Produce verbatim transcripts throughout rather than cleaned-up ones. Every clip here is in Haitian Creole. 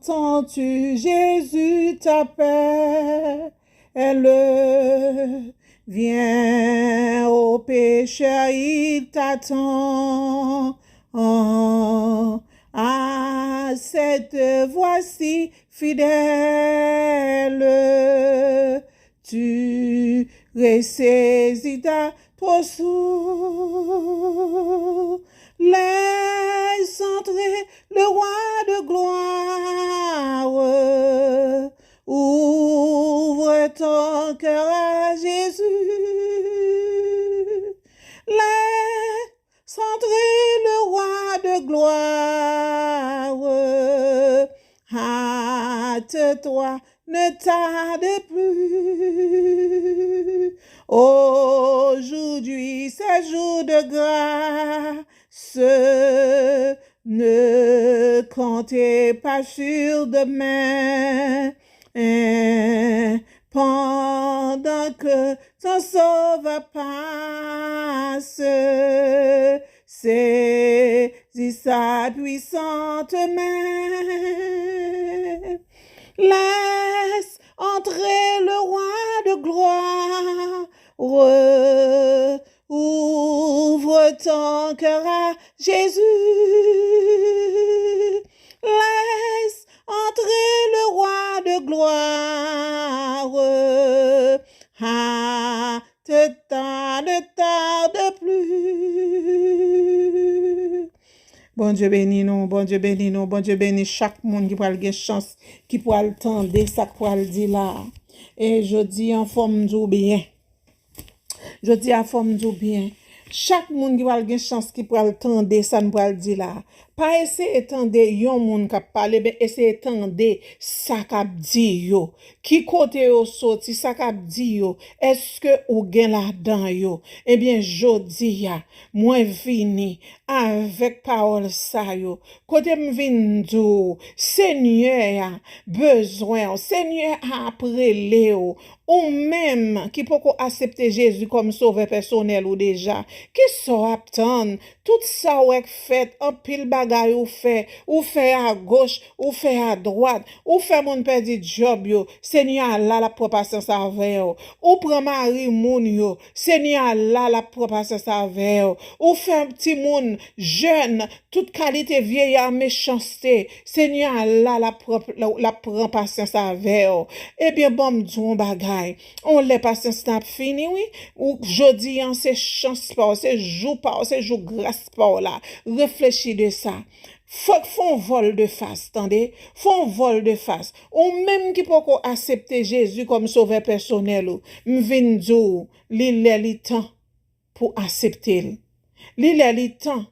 t'attends-tu, Jésus t'appelle. Viens, ô pécheur, il t'attend. À cette voix si fidèle, tu ressaisis ta posture. Laisse entrer le roi de gloire. Ouvre ton cœur à Jésus. Laisse entrer le roi de gloire. Hâte-toi, ne tarde plus. Aujourd'hui, c'est jour de grâce. Ne comptez pas sur demain. Pendant que ton sauveur passe, saisis sa puissante main. Laisse entrer le roi de gloire. Ouvre ton cœur à Jésus. Laisse entrer le roi de gloire. Ah, te ta, ne tarde plus. Bondye beni nou, Bondye beni nou, Bondye beni chak moun ki pral gen chans, ki pral tande sa k pral di la. E jodi an, fò m di w byen. Jodi a, fò m di w byen. Chak moun ki pral gen chans, ki pral tande sa n pral di la, pa eseye tande yon moun k ap pale, men eseye tande sa k ap di yo. Ki kote yo soti, sa k ap di yo, èske ou gen ladan yo? Ebyen, jodi a, mwen vini avèk pawòl sa yo. Kote m vin di w, Senyè a bezwen w, Senyè a ap rele w. Ou menm ki poko aksepte Jezi kòm sovè pèsonèl ou deja, kisa w ap tann? Tout sa w wè k fèt, anpil bagay ou fè, ou fè agoch, ou fè adwat, ou fè moun pèdi djòb yo, Senyè a la, l ap pran pasyans avè w. Ou pran mari moun yo, Senyè a la, l ap pran pasyans avè w. Ou fè timoun, jèn, tout kalite vyeya, mechanste, Senyè a la, l ap pran, l ap pran pasyans avè w. Ebyen, ban m di w yon bagay. On lè pasyans lan ap fini, wi. Ou, jodi an, se chans pa w, se jou pa w, se jou gras pa w la. Reflechi de sa. Fòk fè on vòl de fas, tande? Fè on vòl de fas. Ou menm ki poko aksepte Jezi kòm sovè pèsonèl ou, m vin di w, li lè, li tan pou aksepte l. Li lè, li tan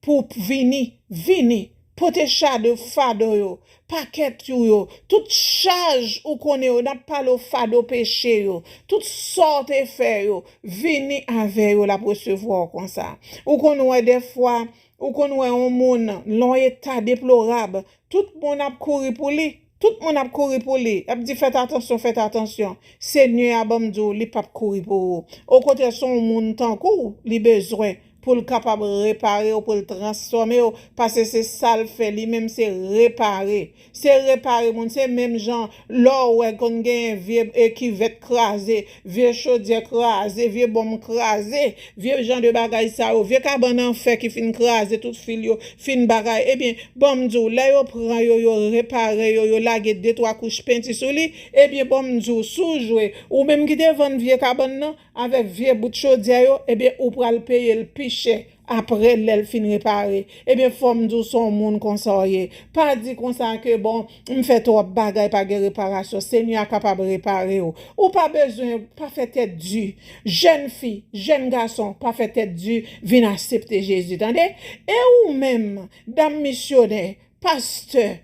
pou vini, vini, pote chade fado yo, pakèt ou yo, tout chaj ou konnen yo, n ap pale w fado peche yo, tout sa w te fè yo, vini avè yo, l ap resevwa w konsa. Ou konn wè dèfwa, ou konn wè yon moun nan yon eta deplorab, tout moun ap kouri pou li. Tout moun ap kouri pou li. Y ap di, "Fèt atansyon, fèt atansyon." Senyè a ban m di w, li p ap kouri pou ou. Okontrè, se yon moun tankou w li bezwen pou l kapab repare w, pou l transfòme w, paske se sa l fè, li menm se repare. Se repare moun, se menm jan lè w wè konn genyen vye, e, kivèt kraze, vye chodyè kraze, vye bonm kraze, vye jan de bagay sa yo, vye kabann an fè ki fin kraze, tout fil yo fin bagay. Ebyen, ban m di w, lè yo pran yo, yo repare yo, yo lage de twa kouch penti sou li, ebyen, ban m di w, si w jwe, ou menm ki te vann vye kabann nan, avèk vye bout chodyè yo, ebyen, ou pral peye l pi chè apre lè l fin repare. Ebyen, fò m di w, se yon moun konsa w ye. Pa di konsa ke, "Bon, m fè twòp bagay, pa gen reparasyon." Senyè a kapab repare w. Ou pa bezwen, pa fè tèt di. Jèn fi, jèn gason, pa fè tèt di, vin aksepte Jezi, tande? E ou menm, dam misyonè, pastè,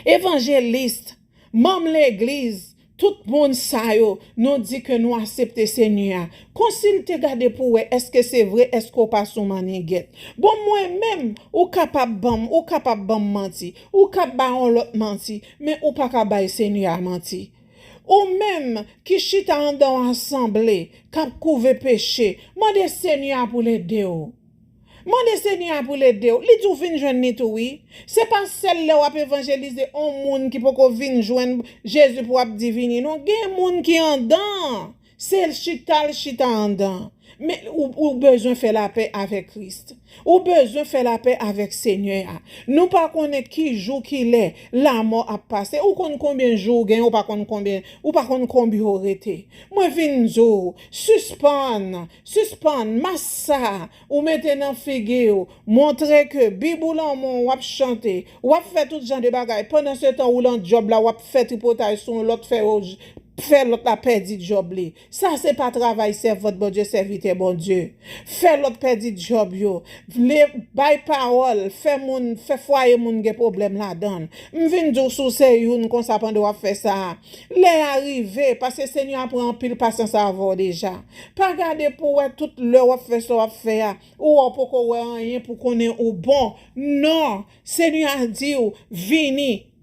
evanjelis, manm legliz, tout moun sa yo, nou di ke nou aksepte Senyè a. Konsilte, gade pou wè, èske se vre, èske w pa sou mannigèt? Bon, mwen menm, ou kapab ban m, ou kapab ban m manti, ou kab bay yon lòt manti, men ou pa ka bay Senyè a manti. Ou menm ki chita anndan yon asanble k ap kouve peche, mande Senyè a pou l ede w. Mande Senyè a pou l ede w. Li di w vin jwenn li tou, wi. Se pa sèl lè w ap evanjelize on moun ki poko vin jwenn Jezi pou w ap di vini, non. Gen moun ki andan. Se chita l chita andan. Men ou, ou bezwen fè lapè avèk Kris. Ou bezwen fè lapè avèk Senyè a. Nou pa konnen ki jou, ki lè lanmò ap pase. Ou konn konbyen jou w gen, ou pa konn konbyen, ou pa konn konbyen w rete. Mwen vin di w, sispann, sispann, mas sa ou mete nan figi w, montre ke Bib ou lan men w, w ap chante, w ap fè tout jan de bagay. Pandan se tan, ou lan djòb la, w ap fè tripotay sou yon lòt, fè yo fè lòt la pèdi djòb li. Sa se pa travay sèvant Bondye, sèvitè Bondye. Fè lòt pèdi djòb yo. Vle bay pawòl, fè moun, fè fwaye moun gen pwoblèm ladan l. M vin di w si w se youn konsa pandan w ap fè sa a. Lè a rive, paske Senyè a pran anpil pasyans avè w deja. Pa gade pou w wè tout lè w ap fè sa w ap fè a. Ou wè w poko wè anyen pou konnen ou bon. Non, Senyè a di w, vini.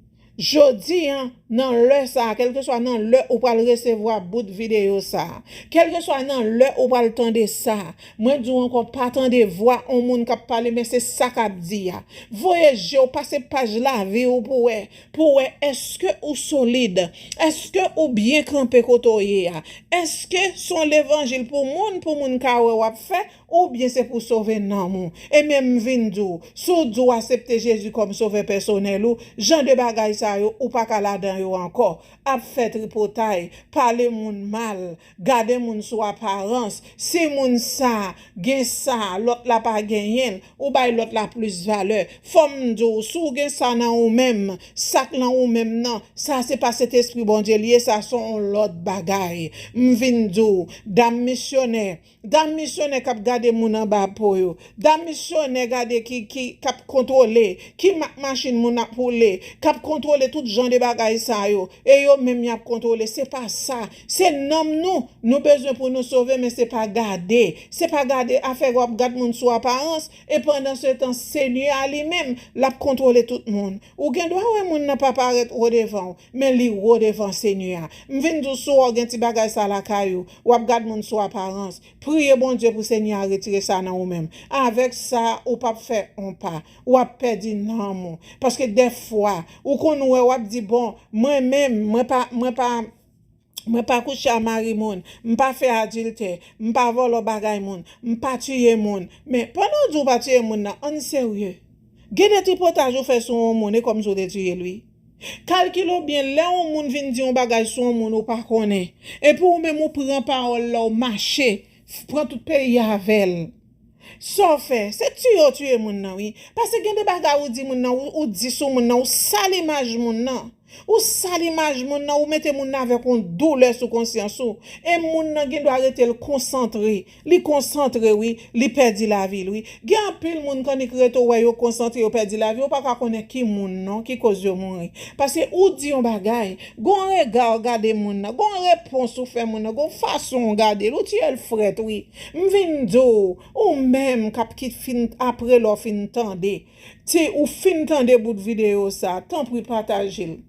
Jodi a, nan lè sa a, kèlkeswa nan lè ou pral resevwa bout videyo sa a, kèlkeswa nan lè ou pral tande sa a, mwen di w ankò, pa tande vwa on moun k ap pale, men se sa k ap di a. Voye je w pase paj lavi w pou w wè, pou w wè èske ou solid, èske ou byen kanpe kote w ye a, èske se yon levanjil pou moun, pou moun ka wè w ap fè, oubyen se pou sove nanm ou. E men m vin di w, si w di w aksepte Jezi kòm sovè pèsonèl ou, jan de bagay sa yo, ou pa ka ladan yo ankò. Ap fè tripotay, pale moun mal, gade moun sou aparans. Si moun sa gen sa, lòt la pa genyen l, ou bay lòt la plis valè. Fò m di w, si w gen sa nan ou menm, sa k nan ou menm nan, sa se pa Sentespri Bondye li ye, sa se yon lòt bagay. M vin di w, dam misyonè, dam misyonè k ap gade moun anba po yo, dam misyonè gade ki, ki, k ap kontwole, ki mak machin moun ap woule, k ap kontwole tout jan de bagay sa yo, e yo menm y ap kontwole. Se pa sa. Se nanm nou, nou bezwen pou nou sove, men se pa gade. Se pa gade afè w ap gad moun sou aparans, e pandan se tan, Senyè a li menm, l ap kontwole tout moun. Ou gen dwa wè moun nan pa parèt wo devan w, men li wo devan Senyè a. M vin di w, si w gen ti bagay sa lakay ou, w ap gad moun sou aparans. Priye Bondye pou Senyè a retire sa nan ou menm. Avèk sa, ou p ap fè on pa. W ap pèdi nanm ou. Paske dèfwa, ou konn wè, w ap di, bon, mwen menm, mwen pa, mwen pa, mwen pa kouche a mari moun, m pa fè adiltè, m pa vòlò bagay moun, m pa tiye moun. Men, pandan w di w pa tiye moun nan, ann serye. Gen de tripotaj ou fè sou yon moun, e kòmsi w te tiye l, wi. Kalkile w byen, lè yon moun vin di yon bagay sou yon moun ou pa konnen, epi ou menm ou pran pawòl la, ou mache, f-, pran tout peyi a avè l. Sa w fè? Se tiye w tiye moun nan, wi. Paske gen de bagay ou di moun nan, ou, ou di sou moun nan, ou sal imaj moun nan. Ou sal imaj moun nan, ou mete moun nan avèk yon doulè sou konsyans ou. E moun nan gen dwa rete l konsantre. Li konsantre, wi. Li pèdi lavi l, wi. Gen anpil moun k annik rete w wè yo konsantre, yo pèdi lavi yo, ou pa ka konnen ki moun non, ki koz yo mouri. Paske ou di yon bagay, gon rega w gade moun nan, gon repons ou fè moun nan, gon fason w gade l, ou tiye l frèt, wi. M vin di w, ou menm k ap kit fin, apre lè w fin tande, ti, ou fin tande bout videyo sa, tanpri pataje l.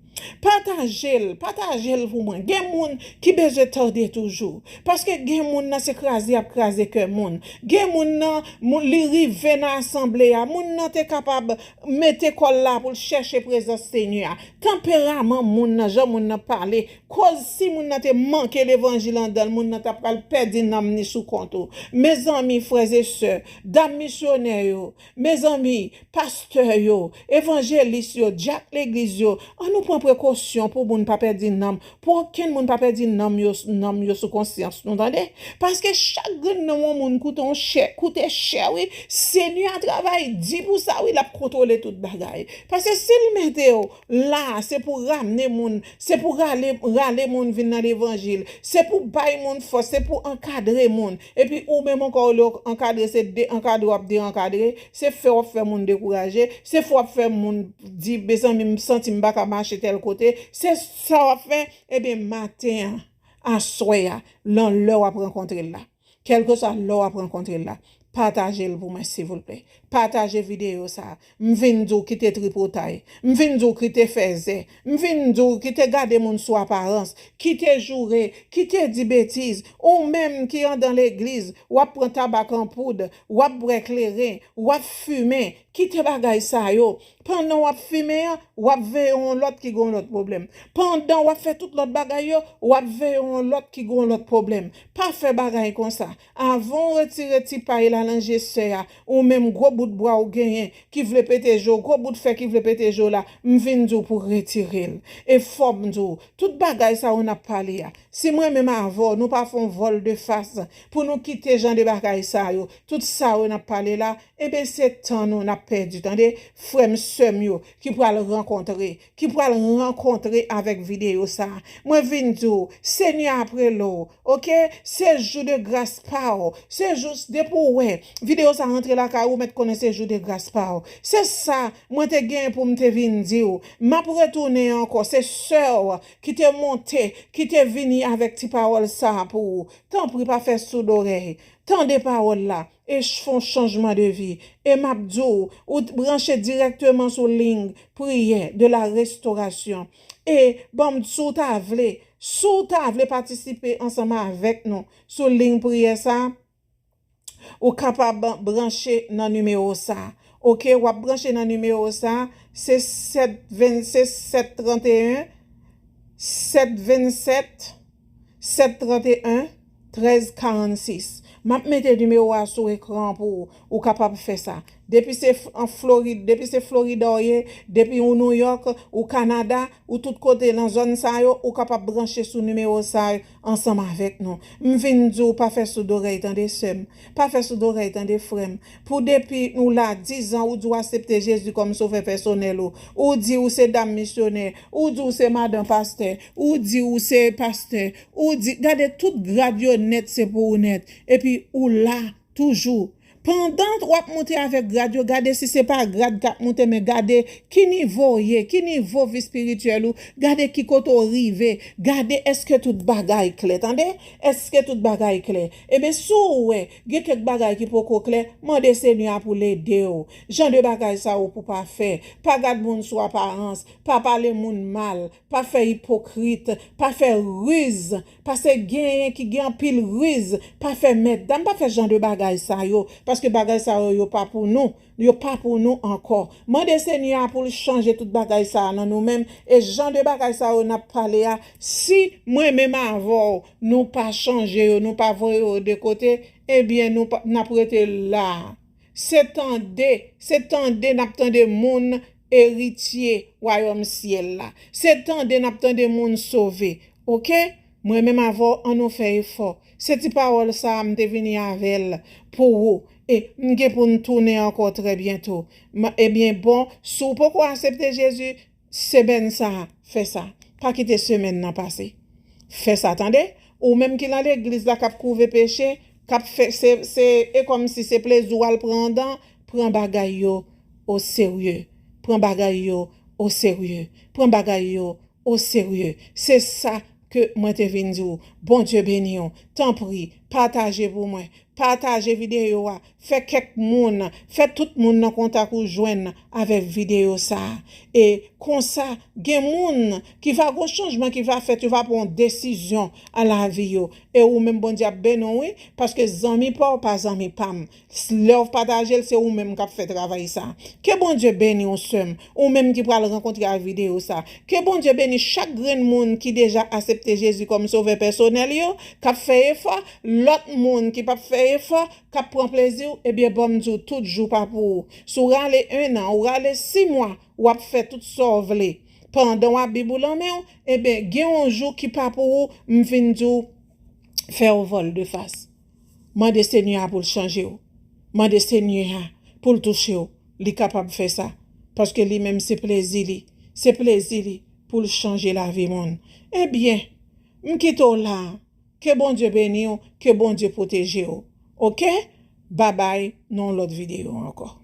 Pataje l, pataje l pou mwen. Gen moun ki bezwen tande toujou. Paske gen moun nan se kraze y ap kraze kè moun. Gen moun nan, moun, li rive nan asanble a, moun nan te kapab mete kò l la pou l chèche prezans Senyè a. Tanperaman moun nan, jan moun nan pale, koz si moun nan te manke levanjil anndan l, moun nan ta pral pèdi nanm ni sou kont ou. Mezanmi, frè e sè, dam misyonè yo, mezanmi, pastè yo, evanjelis yo, dyak legliz yo, ann nou pran prekosyon pou moun pa pèdi nanm, pou okenn moun pa pèdi nanm yo, nanm yo sou konsyans nou, tande? Paske chak grenn nanm yon moun koute yon chè, koute chè, wi. Senyè a travay di pou sa, wi, l ap kontwole tout bagay. Paske si l mete w la, se pou ramne moun, se pou rale, rale moun vin nan levanjil, se pou bay moun fòs, se pou ankadre moun. Epi ou menm ankò, olye w ankadre, se deankadre w ap deankadre, se fè w ap fè moun dekouraje, se fè w ap fè moun di, mezanmi, m santi m pa ka mache tèl kote, se sa w ap fè, ebyen, maten an, aswè a, nan lè w ap rankontre l la. Kèlkeswa lè w ap rankontre l la, pataje l pou mwen, silvouplè. Pataje videyo sa a. M vin di w kite tripotay. M vin di w kite fèzè. M vin di w kite gade moun sou aparans. Kite joure. Kite di betiz. Ou menm ki andan legliz, w ap pran tabak an poud, w ap bwè kleren, w ap fimen. Kite bagay sa yo. Pandan w ap fimen an, w ap veye yon lòt ki gen yon lòt pwoblèm. Pandan w ap fè tout lòt bagay yo, w ap veye yon lòt ki gen yon lòt pwoblèm. Pa fè bagay konsa. Avan w retire ti pay la nan je sè a, ou menm gwo bout bwa w genyen ki vle pete je w, gwo bout fè ki vle pete je w la, m vin di w pou retire l. E fò m di w, tout bagay sa yo n ap pale a, si mwen menm avè w, nou pa fè yon vòl de fas pou nou kite jan de bagay sa yo, tout sa yo n ap pale la, ebyen se tan nou n ap pèdi, tande, frè m, sè m yo, ki pral rankontre, ki pral rankontre avèk videyo sa a. Mwen vin di w, Senyè ap rele w, oke? Se jou de gras pa w. Se jou, depi w wè videyo sa a rantre lakay ou, mèt konnen se jou de gras pa w. Se sa mwen te gen pou m te vin di w. M ap retounen ankò, se sè w ki te monte, ki te vini avèk ti pawòl sa a pou ou. Tanpri, pa fè soud orèy. Tande pawòl la e ch-, fè yon chanjman de vi. E m ap di w, ou t-, branche dirèkteman sou liy priyè de la restorasyon. E ban m, si w ta vle, si w ta vle patisipe ansanm avèk nou sou liy priyè sa, ou kapab branche nan nimewo sa. Oke, w ap branche nan nimewo sa, se sèt ven, se sèt trant e en, sèt vennsèt, sèt trant e en, trèz karannsis. M ap mete nimewo a sou ekran an pou ou, ou kapab fè sa. Depi se f-, an Florid, depi se Florida w ye, depi ou New York, ou Kanada, ou tout kote nan zòn sa yo, ou kapab branche sou nimewo sa yo ansanm avèk nou. M vin di w, pa fè soud orèy tande, sè m. Pa fè soud orèy tande, frè m. Pou depi ou la dizan, ou di w aksepte Jezi kòm sovè pèsonèl ou. Ou di ou se dam misyonè. Ou di ou se madan pastè. Ou di ou se pastè. Ou di, gade tout grad yo nèt, se pou ou nèt. Epi ou la toujou. Pandan w ap monte avèk grad yo, gade si se pa grad k ap monte, men gade ki nivo w ye, ki nivo vi espirityèl ou, gade ki kote w rive, gade èske tout bagay klè, tande? Èske tout bagay klè? Ebyen, si w wè gen kèk bagay ki poko klè, mande Senyè a pou l ede w. Jan de bagay sa yo pou pa fè. Pa gad moun sou aparans, pa pale moun mal, pa fè ipokrit, pa fè riz, paske genyen ki gen anpil riz, pa fè mètdam, pa fè jan de bagay sa yo, paske bagay sa yo, yo pa pou nou, yo pa pou nou ankò. Mande Senyè a pou l chanje tout bagay sa a nan nou menm, e jan de bagay sa yo n ap pale a, si mwen menm avè w, nou pa chanje yo, nou pa voye yo de kote, ebyen, nou pa, n ap rete la. Se tande, se tande n ap tande moun eritye wayòm syèl la. Se tande n ap tande moun sove. Oke? Mwen menm avè w, ann nou fè efò. Se ti pawòl sa a m te vini avè l pou ou. E m gen pou n tounen ankò trè byento. M, ebyen, bon, si w poko aksepte Jezi, semèn sa a, fè sa. Pa kite semèn nan pase. Fè sa, tande? Ou menm ki nan legliz la k ap kouve peche, k ap fè, se, se, e kòmsi se plezi w al pran anndan, pran bagay yo o serye. Pran bagay yo o serye. Pran bagay yo o serye. Se sa ke mwen te vin di w. Bondye beni w. Tanpri, pataje pou mwen. Pataje videyo a. Fè kèk moun, fè tout moun nan kontak ou jwenn avèk videyo sa a. E konsa, gen moun ki va gon chanjman ki va fèt, yo va pran yon desizyon an lavi yo. E ou menm, Bondye ap beni w, wi, paske zanmi pa w pa zanmi pa m. Lè w pataje l, se ou menm k ap fè travay sa. Ke Bondye beni w, sè m, ou menm ki pral rankontre ak videyo sa. Ke Bondye beni chak grenn moun ki deja aksepte Jezi kòm sovè pèsonèl yo, k ap fè efò, lòt moun ki p ap fè efò, k ap pran plezi w, ebyen, ban m di w, tout jou pa pou ou. Si w rale en an, ou rale sis mwa, w ap fè tout sa w vle. Pandan w ap Bib ou nan men w, ebyen, gen yon jou ki pa pou ou, m vin di w, fè yon vòl de fas. Mande Senyè a pou l chanje w. Mande Senyè a pou l touche w. Li kapab fè sa. Paske li menm se plezi li. Se plezi li pou l chanje lavi moun. Ebyen, m kite w la. Ke Bondye beni w, ke Bondye pwoteje w. Oke? Babay, nan yon lòt videyo ankò.